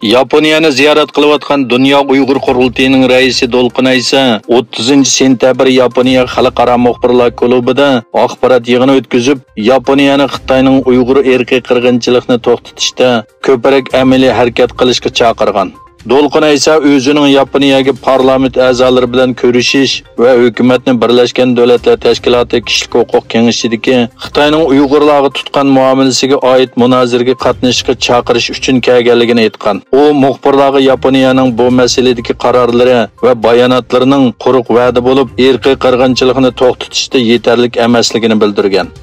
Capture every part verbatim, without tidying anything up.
ياپونىيەنى زىيارەت قىلىۋاتقان دۇنيا ئۇيغۇر قۇرۇلتىيىنىڭ رەئىسى دولقۇن ئەيسا ئوتتۇزىنچى سېنتەبىر ياپونىيە خەلقئارا مۇخبىرلار كۇلۇبىدا ئاخبارات يىغىنى ئۆتكۈزۈپ، ياپونىيەنى خىتاينىڭ ئۇيغۇر ئىرقىي قىرغىنچىلىقنى توختىتىشتا كۆپرەك ئەمەلىي ھەرىكەت قىلىشقا چاقىرغان. دولقۇن ئەيسا ئۆزىنىڭ ياپونىيەگە پارلامېنت ئەزالىرى بىلەن كۆرۈشۈش ۋە ھۆكۈمەتنى بىرلەشكەن دۆلەتلەر تەشكىلاتى كىشىلىك ھوقۇق كېڭىشىدىكى خىتاينىڭ ئۇيغۇرلارغا تۇتقان مۇئامىلىسىگە ئائىت مۇنازىرىگە قاتنىشىشقا چاقىرىش ئۈچۈن كەلگەنلىكىنى ئېيتقان. ئۇ مۇخبىرلارغا ياپونىيەنىڭ بۇ مەسىلىدىكى قارارلىرى ۋە باياناتلىرىنىڭ قۇرۇق ۋەدە بولۇپ، ئىرقىي قىرغىنچىلىقنى توختىتىشتا يېتەرلىك ئەمەسلىكىنى بىلدۈرگەن.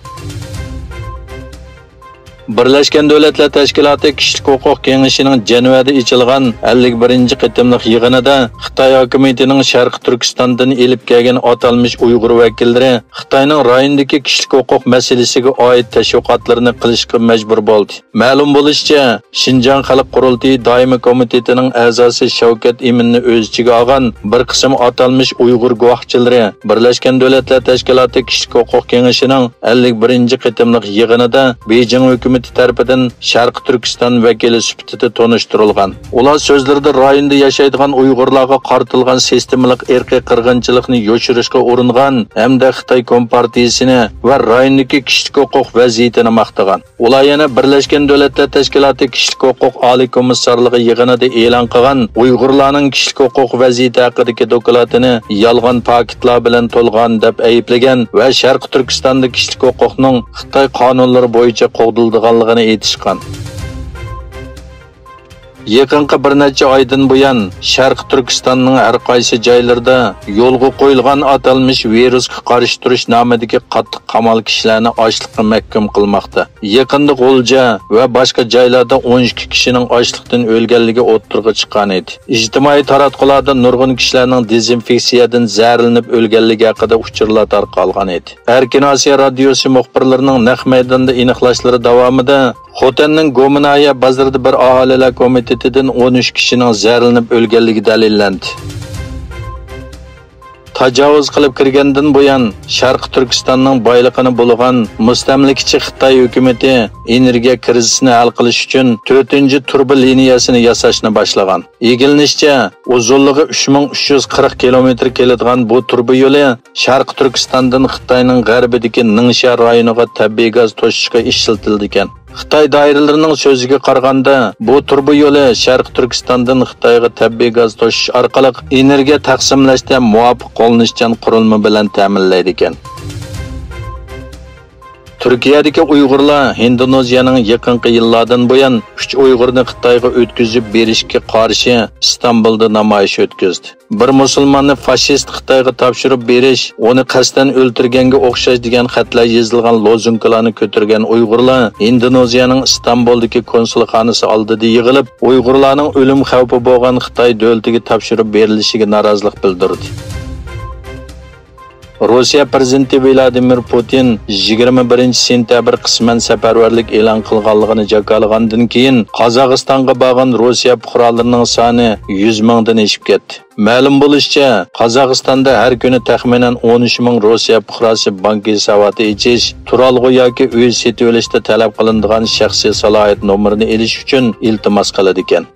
بىرلەشكەن دۆلەتلەر تەشكىلاتى كىشىلىك ھوقۇق كېڭىشىنىڭ جەنۋەدە ئېچىلغان ئەللىك بىرىنچى قېتىملىق يىغىنىدا خىتاي ھاكىمىيىتىنىڭ شەرقىي تۈركىستاندىن ئېلىپ كەلگەن ئاتالمىش ئۇيغۇر ۋەكىللىرى خىتاينىڭ رايوندىكى كىشىلىك ھوقۇق مەسىلىسىگە ئائىت تەشۋىقاتلىرىنى قىلىشقا مەجبۇر بولدى. مەلۇم بولۇشىچە، شىنجاڭ خەلق قۇرۇلتىيى دائىمىي كومىتېتىنىڭ ئەزاسى شەۋكەت ئىمىننى ئۆز ئىچىگە ئالغان بىر قىسىم ئاتالمىش ئۇيغۇر گۇۋاھچىلىرى بىرلەشكەن دۆلەتلەر تەشكىلاتى كىشىلىك ھوقۇق كېڭىشىنىڭ ئەللىك بىرىنچى قېتىملىق يىغىنىدا بېيجىڭ ھۆكۈمىتى تەرىپىدىن شەرقىي تۈركىستان ۋەكىلى سۈپىتىدە تونۇشتۇرۇلغان. ئۇلار سۆزلىرىدە رايوندا ياشايدىغان ئۇيغۇرلارغا قارىتىلغان سىستېمىلىق ئىرقىي قىرغىنچىلىقنى يوشۇرۇشقا ئۇرۇنغان ھەمدە خىتاي كومپارتىيىسىنى ۋە رايوندىكى كىشىلىك ھوقۇق ۋەزىيىتىنى ماختىغان. ئۇلار يەنە بىرلەشكەن دۆلەتلەر تەشكىلاتى كىشىلىك ھوقۇق ئالىي كومىسسارلىقى يىغىنىدا ئېلان قىلغان ئۇيغۇرلارنىڭ كىشىلىك ھوقۇق ۋەزىيىتى ھەققىدىكى دوكلاتىنى يالغان پاكىتلار بىلەن تولغان دەپ ئەيىبلىگەن ۋە شەرقىي تۈركىستاندا كىشىلىك ھوقۇقنىڭ خىتاي قانۇنلىرى بويىچە قوغدىلىدىغانلىقىنى ئېيتىشقان. يېقىنقى بىر نەچچە ئايدىن بۇيان، شەرقىي تۈركىستاننىڭ ھەر قايسى جايلىرىدا يولغا قويۇلغان ئاتالمىش ۋىرۇسقا قارشى تۇرۇش نامىدىكى قاتتىق قامال كىشىلەرنى ئاچلىققا مەھكۇم قىلماقتا. يېقىندا غۇلجا ۋە باشقا جايلاردا ئون ئىككى كىشىنىڭ ئاچلىقتىن ئۆلگەنلىكى ئوتتۇرىغا چىققان ئىدى. ئىجتىمائىي تاراتقۇلاردا نۇرغۇن كىشىلەرنىڭ دېزىنفېكسىيەدىن زەھەرلىنىپ ئۆلگەنلىكى ھەققىدە ئۇچۇرلار تارقالغان ئىدى. ئەركىن ئاسىيا رادىيوسى مۇخبىرلىرىنىڭ نەق مەيداندا ئېنىقلاشلىرى داۋامىدا، خوتەننىڭ گومىنايە بازىرىدا بىر ئاھالىلەر كومىتېتىدىن ئون ئۈچ كىشىنىڭ زەھەرلىنىپ ئۆلگەنلىكى دەلىللەندى. تاجاۋۇز قىلىپ كىرگەندىن بۇيان، شەرقىي تۈركىستاننىڭ بايلىقىنى بۇلىغان مۇستەملىكىچى خىتاي ھۆكۈمىتى ئېنېرگىيە كىرىزىسىنى ھەل قىلىش ئۈچۈن تۆتىنچى تۇرۇبا لىنىيەسىنى ياساشنى باشلىغان. ئىگىلىنىشىچە، ئۇزۇنلۇقى ئۈچ مىڭ ئۈچ يۈز قىرىق كىلومېتىر كېلىدىغان بۇ تۇرۇبا يولى شەرقىي تۈركىستاندىن خىتاينىڭ غەربىدىكى نىڭشيا رايونىغا تەبىئىي گاز توشۇشقا ئىشلىتىلىدىكەن. خىتاي دائىرىلىرىنىڭ سۆزىگە قارىغاندا، بۇ تۇرۇبا يولى شەرقىي تۈركىستاندىن خىتايغا تەبىئىي گاز توشۇش ئارقىلىق ئېنېرگىيە تەقسىملەشتە مۇۋاپىق قوللىنىشچان قۇرۇلما بىلەن تەمىنلەيدىكەن. تۈركىيەدىكى ئۇيغۇرلار ھىندونېزىيەنىڭ يېقىنقى يىللاردىن بۇيان ئۈچ ئۇيغۇرنى خىتايغا ئۆتكۈزۈپ بېرىشكە قارشى ئىستانبۇلدا نامايىش ئۆتكۈزدى. بىر مۇسۇلماننى فاشىست خىتايغا تاپشۇرۇپ بېرىش، ئۇنى قەستەن ئۆلتۈرگەنگە ئوخشاش دېگەن خەتلەر يېزىلغان لوزۇنكىلارنى كۆتۈرگەن ئۇيغۇرلار ھىندونېزىيەنىڭ ئىستانبۇلدىكى كونسۇلخانىسى ئالدىدا يىغىلىپ، ئۇيغۇرلارنىڭ ئۆلۈم خەۋپى بولغان خىتاي دۆلىتىگە تاپشۇرۇپ بېرىلىشىگە نارازىلىق بىلدۈردى. روسىيە پىرېزىدېنتى ۋلادىمىر پۇتىن يىگىرمە بىرىنچى سېنتەبىر قىسمەن سەپەرۋەرلىك ئېلان قىلغانلىقىنى جاكارلىغاندىن كېيىن، قازاقىستانغا بارغان روسىيە پۇقرالىرىنىڭ سانى يۈز مىڭدىن ئېشىپ كەتتى. مەلۇم بولۇشىچە، قازاقىستاندا ھەر كۈنى تەخمىنەن ئون ئۈچ مىڭ روسىيە پۇقراسى بانكا ھېساباتى ئېچىش، تۇرالغۇ ياكى ئۆي سېتىۋېلىشتا تەلەپ قىلىنىدىغان شەخسىي سالاھىيەت نومۇرىنى ئېلىش ئۈچۈن ئىلتىماس قىلىدىكەن.